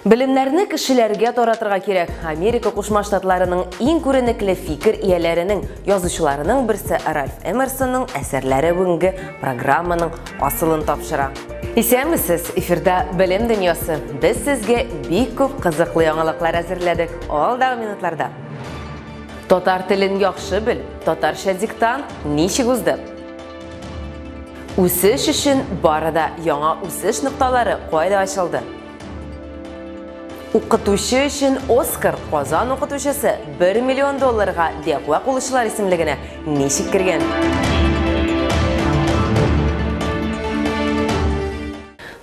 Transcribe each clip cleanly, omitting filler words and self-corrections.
Белемнәрне кешеләргә таратырга кирәк. Америка Кушма Штатларының иң күренекле фикер ияләренең, язучыларының берсе Ральф Эмерсонның әсәрләре бүгенге программаның асылын тапшыра. Исәнмесез, эфирда Белем дөньясы. Без сезгә бик күп кызыклы яңалыклар әзерләдек. Алдагы минутларда. Татар телен яхшы бел, татарча диктант ничек узды? Үсеш өчен бары да яңа үсеш нокталары кайда ачылды? Укытучы өчен Оскар Казан укытучысы 1 миллион долларга дәгъва кылучылар исемлегенә ничек кергән?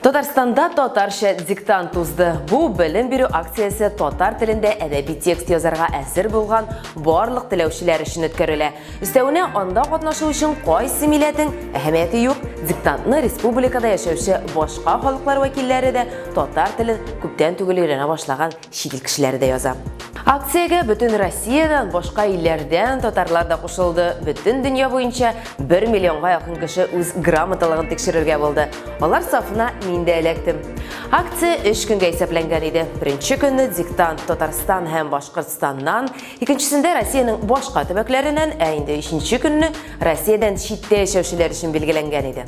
Татарстанда татарча диктант узды. Бу белем бирү акциясе татар телендә әдәби текст язарга әзер булган барлык теләүчеләр өчен үткәрелә. Өстәвенә анда катнашу өчен кайсы милләтең әһәмияте юк. Диктантны республикада яшәүче башка халыклар вәкилләре дә татар телен күптән түгел өйрәнә башлаган чит ил кешеләре дә яза. Акциягә бөтен Россиядән, башка илләрдән татарлар да кушылды. Бөтен дөнья буенча 1 миллионга якын кеше үз грамоталыгын тикшерергә булды. Алар сафына мин дә эләктем. Акция 3 көнгә исәпләнгән иде. Беренче көнне диктант Татарстан һәм Башкортстаннан, икенчесендә Россиянең башка төбәкләреннән, ә инде өченче көнне Россиядән читтә яшәүчеләр өчен билгеләнгән иде.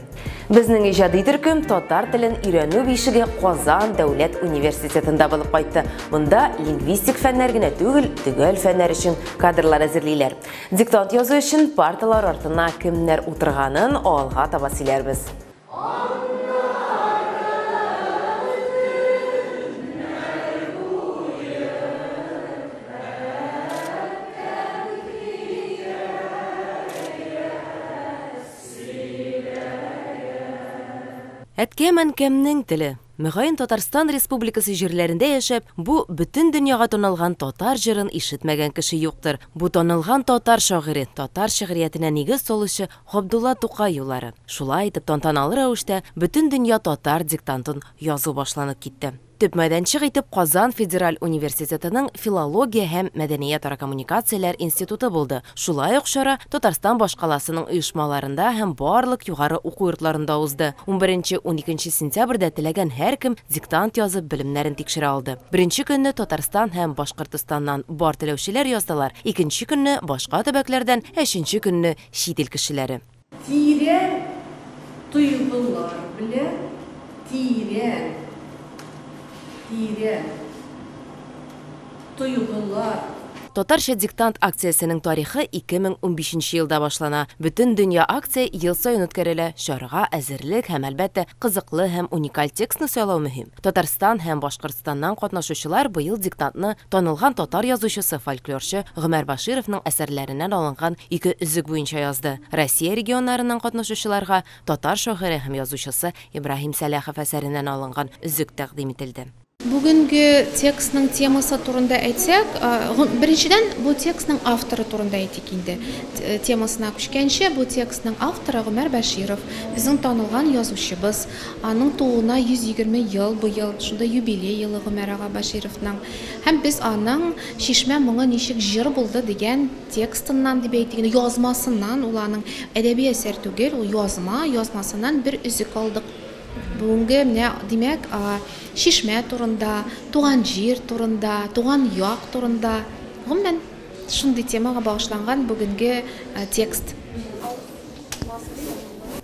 Безнең иҗади төркем татар телен өйрәнү бишеге Казан дәүләт университетында булып кайтты. Монда лингвистик фәннәр генә түгел, төгәл фәннәр өчен кадрлар әзерлиләр. Диктант язу өчен парталар артына кемнәр утырганын алга таба сөйләрбез. Әткәм-әнкәмнең теле. Мөгаен Татарстан Республикасы җирләрендә яшәп, бу бөтен дөньяга танылган татар җырын ишетмәгән кеше юктыр. Бу танылган татар шагыйре, татар шигъриятенә нигез салучы Габдулла Тукай юллары. Шулай итеп, тантаналы рәвештә Бөтендөнья татар диктантын язу башланып китте. Төп мәйданчык итеп Казан федераль университетының Филология һәм мәдәниятара коммуникацияләр институты булды. Шулай ук чара Татарстан башкаласының оешмаларында һәм барлык югары уку йортларында узды. 11-12 сентябрьдә теләгән һәркем диктант язып белемнәрен тикшерә алды. Беренче көнне Татарстан һәм Башкортостаннан бар теләүчеләр яздылар, икенче көнне башка төбәкләрдән, ә өченче көнне чит ил кешеләре. Тирән тойгылар белән тирән, тирән тойгылар. Татарча диктант акциясенең тарихы 2015 елда башлана. Бөтен дөнья акция ел саен үткәрелә. Чарага әзерлек һәм, әлбәттә, кызыклы һәм уникаль текстны сайлау мөһим. Татарстан һәм Башкортстаннан катнашучылар быел диктантны танылган татар язучысы, фольклорчы Гомәр Башировның әсәрләреннән алынган ике өзек буенча язды. Россия регионнарыннан катнашучыларга татар шагыйре һәм язучысы Ибраһим Сәлахов әсәреннән алынган өзек тәкъдим ителде. Бүгенге текстның темасы турында әйтсәк, беренчедән бу текстның авторы турында әйтик инде. Темасына күчкәнче, бу текстның авторы Гомәр Бәширов, безнең танылган язучыбыз. Аның тууына 120 ел быел, шунда юбилей елы Гомәр ага Бәшировның. Һәм без аның Чишмә моңы ничек җыр булды дигән текстыннан дип әйтик, язмасыннан, ул аның әдәби әсәр түгел, ул язма, язмасыннан бер өзек алдык. Бүгенге менә, димәк, чишмә турында, туган җир турында, туган як турында, гомумән, шундый темага багышланган бүгенге текст.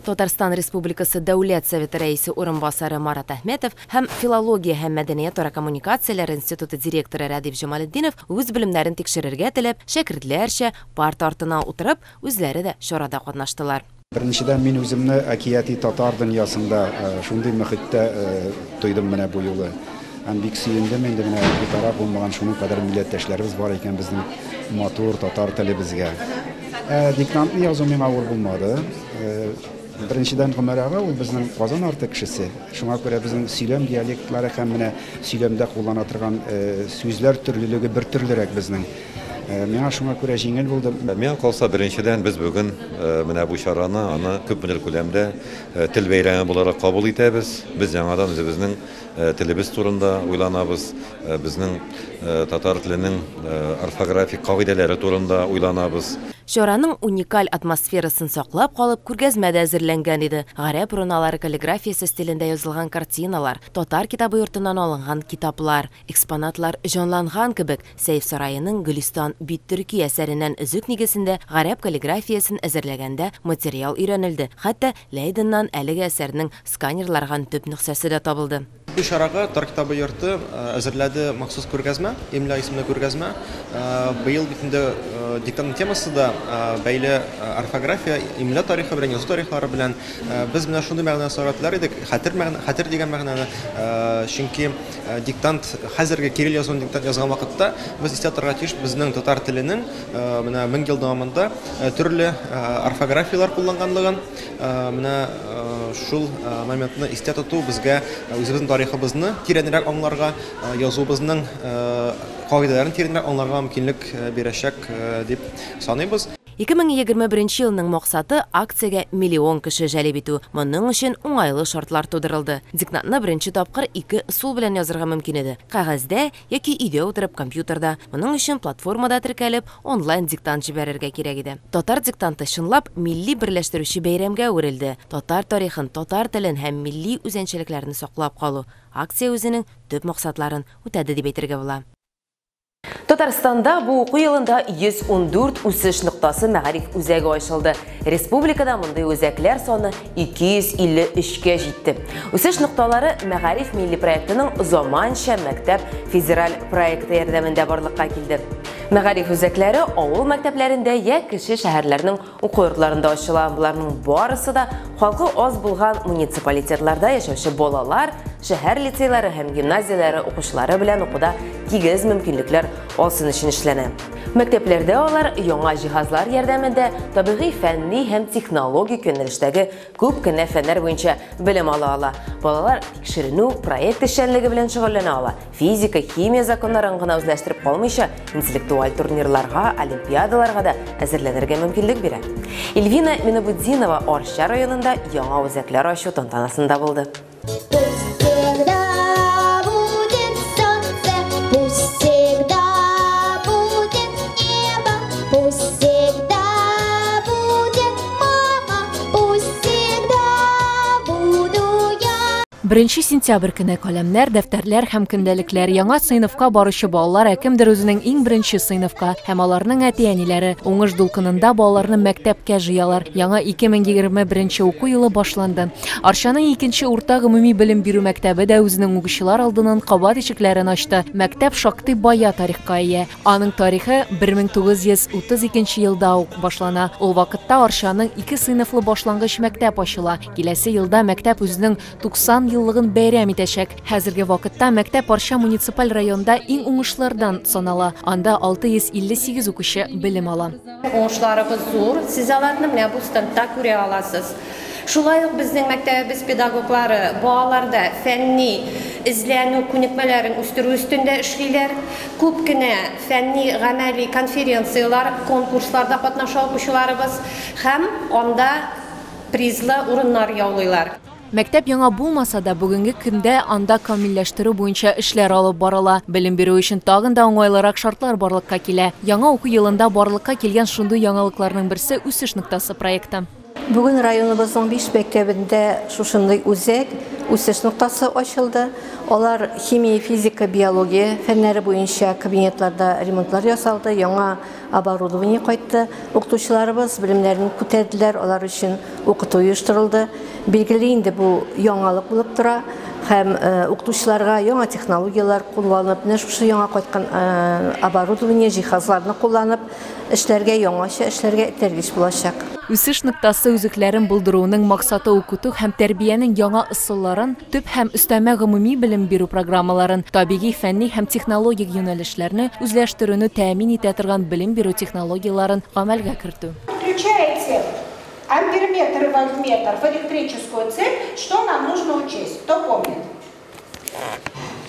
Татарстан Республикасы Дәүләт Советы рәисе урынбасары Марат Әхмәтов һәм Филология һәм мәдәниятара коммуникацияләр институты директоры Рәдиф Җамалетдинов үз белемнәрен тикшерергә теләп, шәкертләрчә парта артына утырып, үзләре дә чарада катнаштылар. Беренчедән, мин үземне әкияти татар дөньясында шундый мөхиттә тойдым менә бу юлы. Һәм бик сөендем инде менә битараф булмаган шуның кадәр милләттәшләребез бар икән безнең матур татар телебезгә. Диктантны язу миңа авыр булмады. Беренчедән, Гомәр ага ул безнең Казан арты кешесе. Шуңа күрә безнең сөйләм диалектлары һәм менә сөйләмдә куллана торган сүзләр төрлелеге бер төрлерәк безнең. Миңа шуңа күрә җиңел булды. Миңа калса, беренчедән, без бүген менә бу чараны, аны күпмедер күләмдә тел бәйрәме буларак кабул итәбез. Без яңадан үзебезнең телебез турында уйланабыз, безнең татар теленең орфографик кагыйдәләре турында уйланабыз. Чараның уникаль атмосферасын саклап калып, күргәзмә дә әзерләнгән иде. Гарәп руналары каллиграфиясе стилендә язылган картиналар, Татар китабы йортыннан алынган китаплар, экспонатлар җанланган кебек. Сәйф Сараиның Гөлистан бит-төрки әсәреннән өзек нигезендә гарәп каллиграфиясен әзерләгәндә материал өйрәнелде, хәтта Лейденнан әлеге әсәрнең сканерларган төп нөсхәсе дә табылды. Бу чарага Татар китабы йорты әзерләде махсус күргәзмә, Имля исемле күргәзмә. Быел бит инде диктантның темасы да бәйле орфография, имля тарихы белән, язу тарихлары белән. Без менә шундый мәгънә сорап теләр идек, хәтер мәгънә, хәтер дигән мәгънәне. Чөнки диктант хәзерге кирилл язуын диктант язган вакытта без истә тотарга тиеш безнең татар теленең менә 1000 ел дәвамында төрле орфографияләр кулланганлыгын. Менә шул моментны истә тоту безгә үзебезнең тарихыбызны тирәнрәк аңларга, язуыбызның кагыйдәләрен тирәнрәк аңларга мөмкинлек бирәчәк дип саныйбыз. 2021 елның максаты акциягә миллион кеше җәлеп итү. Моның өчен уңайлы шартлар тудырылды. Диктантны беренче тапкыр ике ысул белән язырга мөмкин иде. Кәгазьдә яки өйдә утырып компьютерда. Моның өчен платформада теркәлеп, онлайн диктант җибәрергә кирәк иде. Татар диктанты чынлап милли берләштерүче бәйрәмгә әверелде. Татар тарихын, татар телен һәм милли үзенчәлекләрне саклап калу. Акция үзенең төп максатларын үтәде дип әйтергә була. Татарстанда бу уку елында 114 үсеш ноктасы мәгариф үзәге ачылды. Республикада мондый үзәкләр саны 253-кә җитте. Үсеш нокталары мәгариф милли проектының Заманча мәктәп федераль проекты ярдәмендә барлыкка килде. Мәгариф үзәкләре авыл мәктәпләрендә я кече шәһәрләрнең уку йортларында ачыла. Буларның барысы да халкы аз булган муниципалитетларда яшәүче балалар, шәһәр лицейлары һәм гимназияләре укучылары белән укуда тигез мөмкинлекләр алсын өчен эшләнә. Мәктәпләрдә алар яңа җиһазлар ярдәмендә табигый, фәнни һәм технологик юнәлештәге күп кенә фәннәр буенча белем ала ала. Балалар тикшеренү, проект эшчәнлеге белән шөгыльләнә ала. Физика, химия законнарын гына үзләштереп калмыйча, интеллектуаль турнирларга, олимпиадаларга да әзерләнергә мөмкинлек бирә. Эльвина Минабудинова Арча районында яңа үзәкләр ачу тантанасында булды. Пусть всегда будет солнце, пусть всегда будет небо, пусть всегда будет мама, пусть всегда буду я. 1 сентябрь көне каләмнәр, дәфтәрләр һәм көндәлекләр яңа сыйныфка баручы балалар, ә кемдер үзенең иң беренче сыйныфка һәм аларның әти-әниләре уңыш дулкынында балаларны мәктәпкә җыялар. Яңа 2021 уку елы башланды. Арчаның икенче урта гомуми белем бирү мәктәбе дә үзенең укучылар алдыннан кабат ишекләрен ачты. Мәктәп шактый бая тарихка ия. Аның тарихы 1932 елда ук башлана. Ул вакытта Арчаның ике сыйныфлы башлангыч мәктәп ачыла. Киләсе елда мәктәп үзенең 90 еллыгын бәйрәм итәчәк. Хәзерге вакытта мәктәп Арча муниципаль районда иң уңышлардан санала. Анда 658 укучы белем ала. Уңышларыбыз зур, сез аларны менә бу стендта күрә аласыз. Шулай ук безнең мәктәбебез педагоглары балаларда фәнни эзләнү күнекмәләрен үстерү өстендә эшлиләр. Күп кенә фәнни гамәли конференцияләр, конкурсларда катнаша укучыларыбыз һәм анда призлы урыннар яулыйлар. Мәктәп яңа булмаса да, бүгенге көндә анда камилләштерү буенча эшләр алып барыла. Белем бирү өчен тагын да уңайлырак шартлар барлыкка килә. Яңа уку елында барлыкка килгән шундый яңалыкларның берсе Үсеш ноктасы проекты. Бүген районыбызның 5 мәктәбендә шушындый үзәк, Үсеш ноктасы ачылды. Алар химия, физика, биология фәннәре буенча кабинетларда ремонтлар ясалды, яңа оборудование кайтты. Укытучыларыбыз белемнәрен күтәрделәр, алар өчен укыту оештырылды. Билгеле инде бу яңалык булып тора һәм укытучыларга яңа технологияләр кулланып, менә шушы яңа кайткан оборудование, җиһазларны кулланып эшләргә, яңача эшләргә этәргеч булачак. Үсеш ноктасы үзәкләрен булдыруның максаты укыту һәм тәрбиянең яңа ысулларын, төп һәм өстәмә гомуми белем бирү программаларын, табигый, фәнни һәм технологик юнәлешләрне үзләштерүне тәэмин итә торган белем бирү технологияләрен гамәлгә кертү. Включаете амперметр и вольтметр в электрическую цепь, что нам нужно учесть? Кто помнит?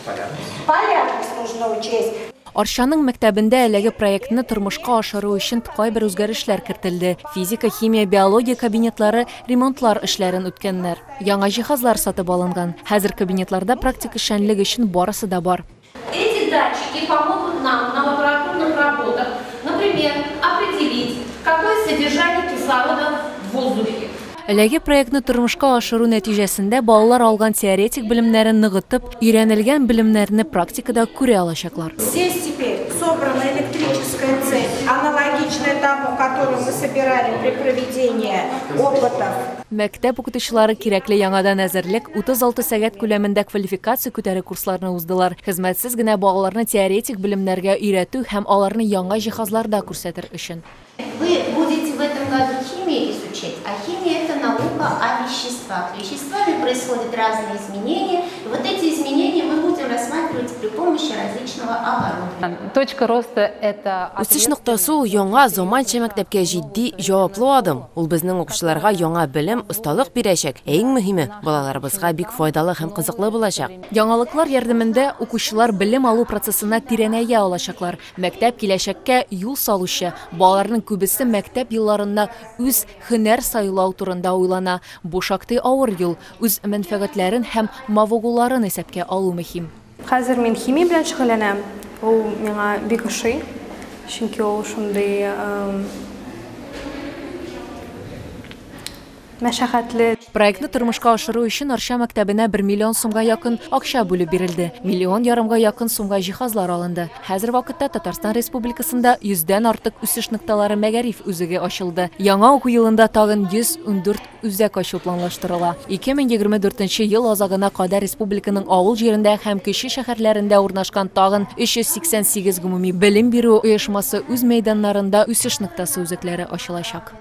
Полярность. Полярность нужно учесть. Арчаның мәктәбендә әлеге проектны тормышка ашыру өчен кайбер үзгәрешләр кертелде. Физика, химия, биология кабинетлары ремонтлар эшләрен үткәннәр. Яңа җиһазлар сатып алынган. Хәзер кабинетларда практик эшчәнлек өчен барысы да бар. Эти датчики помогут нам на лабораторных работах, например, определить, какой кислорода в воздухе. Әлеге проектны тормышка ашыру нәтиҗәсендә балалар алган теоретик белемнәрен ныгытып, өйрәнелгән белемнәрне практикада күрә алачаклар. Здесь теперь собрана электрическая цепь, аналогичная тому, которую мы собирали при проведении опытов. Мәктәп укытучылары кирәкле яңадан әзерлек 36 сәгать күләмендә квалификация күтәрү курсларына уздылар. Хезмәтсез генә балаларны теоретик белемнәргә өйрәтү һәм аларны яңа җиһазларда күрсәтер өчен. Вы будете в этом году химию изучать, а химия – это наука о веществах. С веществами происходят разные изменения. И вот эти изменения мы будем рассматривать при помощи различного оборудования. Точка роста – это... Үсеш ноктасы ул яңа заманча мәктәпкә җитди, җаваплы адым. Ул безнең укучыларга яңа белем, осталык бирәчәк. Ә иң мөһиме, балаларыбызга бик файдалы һәм кызыклы булачак. Яңалыклар ярдәмендә укучылар белем алу процессына тирәнәя алачаклар. Мәктәп киләчәккә юл салучы, балаларның күбесе мәктәп елларында үз һөнәр сайлау турында уйлана. Бу шактый авыр юл, үз мәнфәгатьләрен һәм мавыгуларын исәпкә алу мөһим. Хәзер мин химия белән шөгыльләнәм. Ул миңа бик ошый, чөнки ул шундый мәшәкатьле. Проектны тормышка ашыру өчен Арча мәктәбенә 1 миллион сумга якын акча бүлеп бирелде. Миллион ярымга якын сумга җиһазлар алынды. Хәзер вакытта Татарстан Республикасында 100дән артык үсеш нокталары мәгариф үзәге ачылды. Яңа уку елында тагын 114 үзәк ачу планлаштырыла. 2024 ел азагына кадәр республиканың авыл җирендә һәм кече шәһәрләрендә урнашкан тагын 388 гомуми белем бирү оешмасы үз мәйданнарында үсеш ноктасы үзәкләре ачылачак.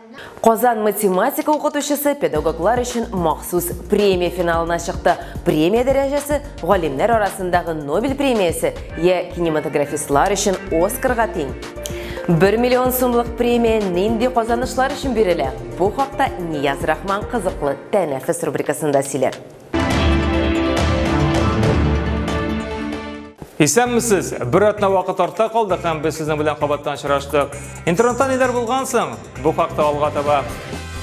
Казан математика укытучысы педагоглар өчен махсус премия финалына чыкты. Премия дәрәҗәсе галимнәр арасындагы Нобель премиясе я кинематографистлар өчен Оскарга тиң. 1 миллион сумлык премия нинди казанышлар өчен бирелә? Бу хакта Нияз Рахман кызыклы тәнәфес рубрикасында сөйләр. Исәнмесез, бер атна вакыт артта калды һәм без сезнең белән кабаттан очраштык. Интернетта ниләр булган соң? Бу хакта алга таба.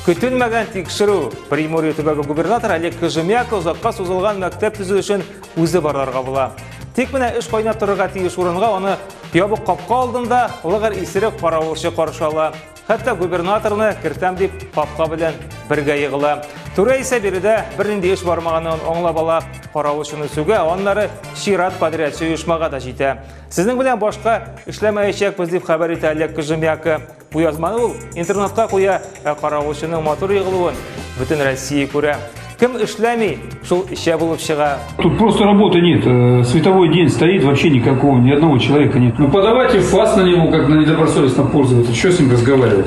Көтелмәгән тикшерү. Приморье төбәге губернаторы Олег Кожемяко озакка сузылган мәктәп төзелешен үзе барларга була. Тик менә эш кайнап торырга тиеш урынга аны ябык капка алдында лыгыр исерек каравылчы каршы ала. Хәтта губернаторны кертәм дип капка белән бергә егыла. Түрә исә биредә бернинди эш бармаганын аңлап ала. Каравылчыны сүгә, аннары чират подрядчы оешмага да җитә. Сезнең белән башка эшләмәячәкбез дип хәбәр итә Олег Кожемяко. Бу язманы ул интернетка куя, ә каравылчының матур егылуын бөтен Россия күрә. Кем эшләми, шул эчә булып чыга. Тут просто работы нет. Световой день стоит, вообще никакого, ни одного человека нет. Ну подавайте фас на него, как на недобросовестного пользователя. Что с ним разговаривать?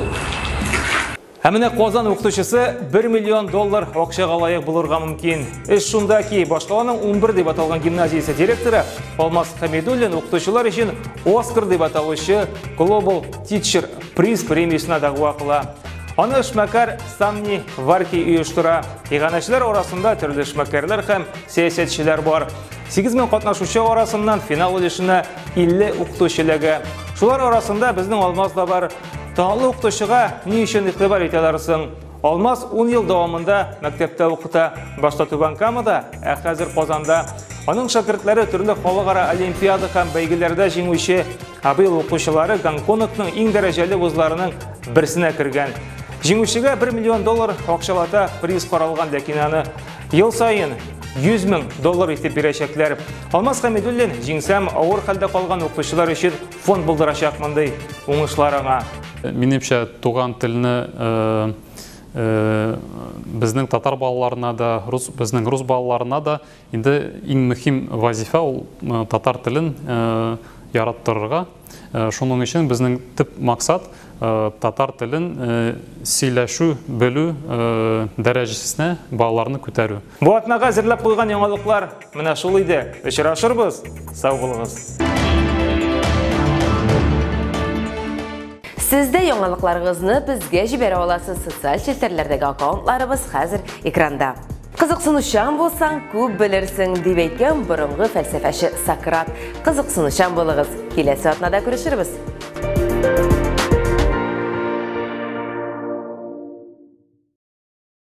Ә менә Казан укытучысы 1 миллион доллар акчага лаек булырга мөмкин. Эш шунда ки, башкаланың 11 дип аталган гимназиясе директоры Алмаз Хамидуллин укытучылар өчен Оскар дип аталучы Global Teacher Prize премиясенә дәгъва кыла. Аны эшмәкәр Самни Варки оештыра. Иганәчеләр арасында төрле эшмәкәрләр һәм сәясәтчеләр бар. 8000 катнашучы арасыннан финал өлешенә 50 укытучы эләгә. Шулар арасында безнең Алмаз да бар. Талантлы укытучыга ни өчен игътибар итәләр соң? Алмаз 10 ел дәвамында мәктәптә укыта. Башта Түбән Камада, ә хәзер Казанда. Аның шәкертләре төрле халыкара олимпиада һәм бәйгеләрдә җиңүче. Ә быел укучылары Гонконгның иң дәрәҗәле вузларының берсенә кергән. Җиңүчегә 1 миллион доллар акчалата приз каралган, ләкин аны ел саен 100 мең доллар итеп бирәчәкләр. Алмаз Хамидуллин җиңсәм авыр хәлдә калган укытучылар өчен фонд булдырачакмын ди. Уңышлар аңа. Минемчә, туган телне безнең татар балаларына да, безнең рус балаларына да инде иң мөһим вазифа ул татар телен яраттырырга. Шуның өчен безнең төп максат татар телен сөйләшү, белү дәрәҗәсенә балаларны күтәрү. Бу атнага әзерләп куйган яңалыклар менә шул иде. Очрашырбыз. Сау булыгыз. Сез дә яңалыкларыгызны безгә җибәрә аласыз. Социаль челтәрләрдәге аккаунтларыбыз хәзер экранда. Кызыксынучан булсаң, күп белерсең, дип әйткән борынгы фәлсәфәче Сократ. Кызыксынучан булыгыз. Киләсе атнада күрешербез.